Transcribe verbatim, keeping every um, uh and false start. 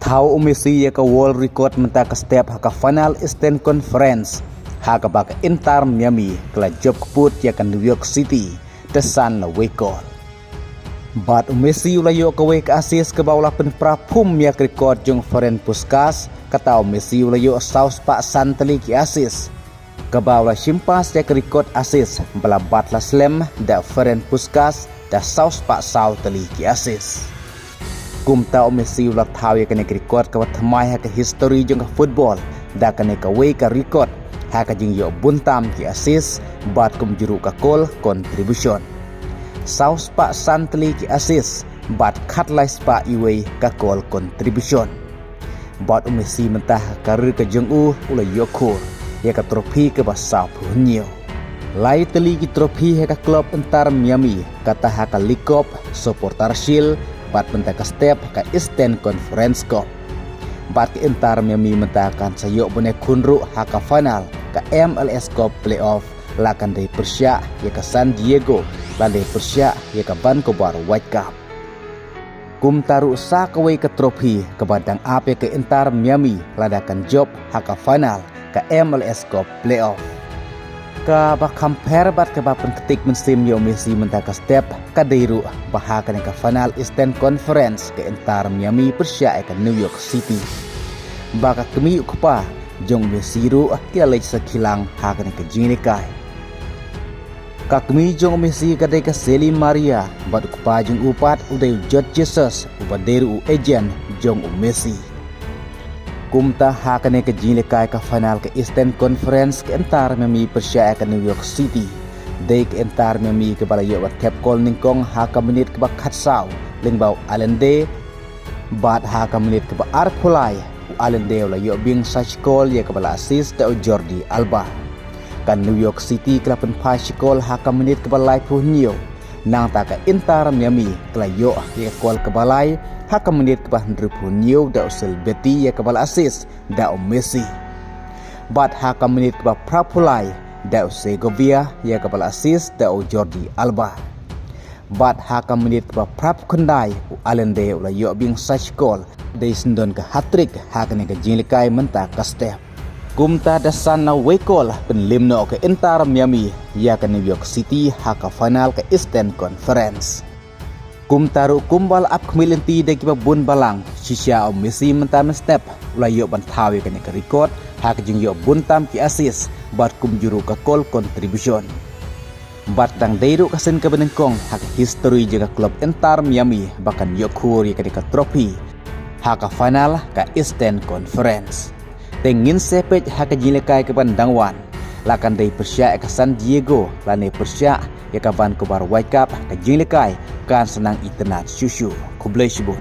Thaw u Messi ïa ka world record mynta ka step ha ka final Eastern Conference, ha kaba ka Inter Miami ka la jop kput ïa ka New York City da san la wei kol. Bad u Messi u la ïoh kawei ka assist kaba u la pynpra phum ïa ka record jong Ferenc Puskas, kata u Messi u la ïoh saw spah san tylli ki assist, kaba u la shim pass ïa ka record assist ba la bat la slem da Ferenc Puskas da saw spah saw tylli ki assist. Kumta u Messi u la thaw ïa kane ka record kaba thymmai ha ka history jong ka football da kane kawei ka record ha ka jingïoh bun tam ki assist bad kumjuh ruh ka goal contribution. Saw spah san tylli ki assist bad khatlai spah iwei ka goal contribution. Bad u Messi mynta ha ka career ka jong u u la ïoh khur ïa ka trophy kaba saphew hynñiew. Lai tylli ki trophy ha ka club Inter Miami, kata ha ka League Cup, Supporters' Shield, bad mynta ka step ha ka Eastern Conference Cup. Bad ka Inter Miami mynta kan sa ïoh ban ïakhun ruh ha ka final ka M L S Cup playoff, la kan dei pyrshah ïa ka San Diego, la dei pyrshah ïa ka Vancouver Whitecaps. Kumta ruh sa kawei ka trophy kaba dang ap ïa ka Inter Miami lada kan jop ha ka final ka M L S Cup playoff. Kaba kham pher bad kaba pynktik mynsiem ïa u Messi mynta ka step ka dei ruh ba ha kane ka final Eastern Conference ka Inter Miami pyrshah ïa ka New York City. Ba ka kmie u kpa jong u Messi ruh ki la leit sakhi lang ha kane ka jingïalehkai. Ka kmie jong u Messi ka dei ka Celly Maria, bad u kpa jong u pat u dei u Jorge Jesus, uba dei ruh u agent jong u Messi. Kumta ha kane ka jingïalehkai ka final ka Eastern Conference ka Inter Miami pyrshah ïa ka New York City, dei ka Inter Miami kaba la ïoh ban thep kol nyngkong ha ka minit kaba khatsaw lyngba u Allende, bad ha ka minit kaba arphew lai u Allende u la ïoh biang sa shi kol ïa kaba la assist da u Jordi Alba. Ka New York City ka la pynphai shi kol ha ka minit kaba laiphew hynñiew, nangta ka Inter Miami ka la ïoh ïa ka kol kaba lai ha ka minit kaba hynriewphew hynñiew da u Sylvetti ïa kaba la assist da u Messi. Bad ha ka minit kaba phraphew lai da u Segovia ïa kaba la assist da u Jordi Alba. Bad ha ka minit kaba phraphew khyndai u Allende u la ïoh biang sa shi kol, dei syndon ka hat-trick ha kane ka jingïalehkai mynta ka step. Kumta da san la wei kol pynlip noh ka Inter Miami ïa ka New York City ha ka final ka Eastern Conference. Kumta ruh kumba la ap khmih lynti da kiba bun balang, shisha u Messi mynta mynstep u la ïoh ban thaw ïa kane ka record ha ka jingïoh bun tam ki assist bad kumjuh ruh ka goal contribution. Bad dang dei ruh ka sien kaba nyngkong ha ka history jong ka club Inter Miami ba kan ïoh khur ïa kane ka trophy ha ka final ka Eastern Conference. Te ngin sa peit ha ka jingïalehkai kaban dang wan, la kan dei pyrshah ïa ka San Diego lane pyrshah ïa ka Vancouver Whitecaps, ka jingïalehkai kan sa nang itynnad shuh shuh. Khublei shibun.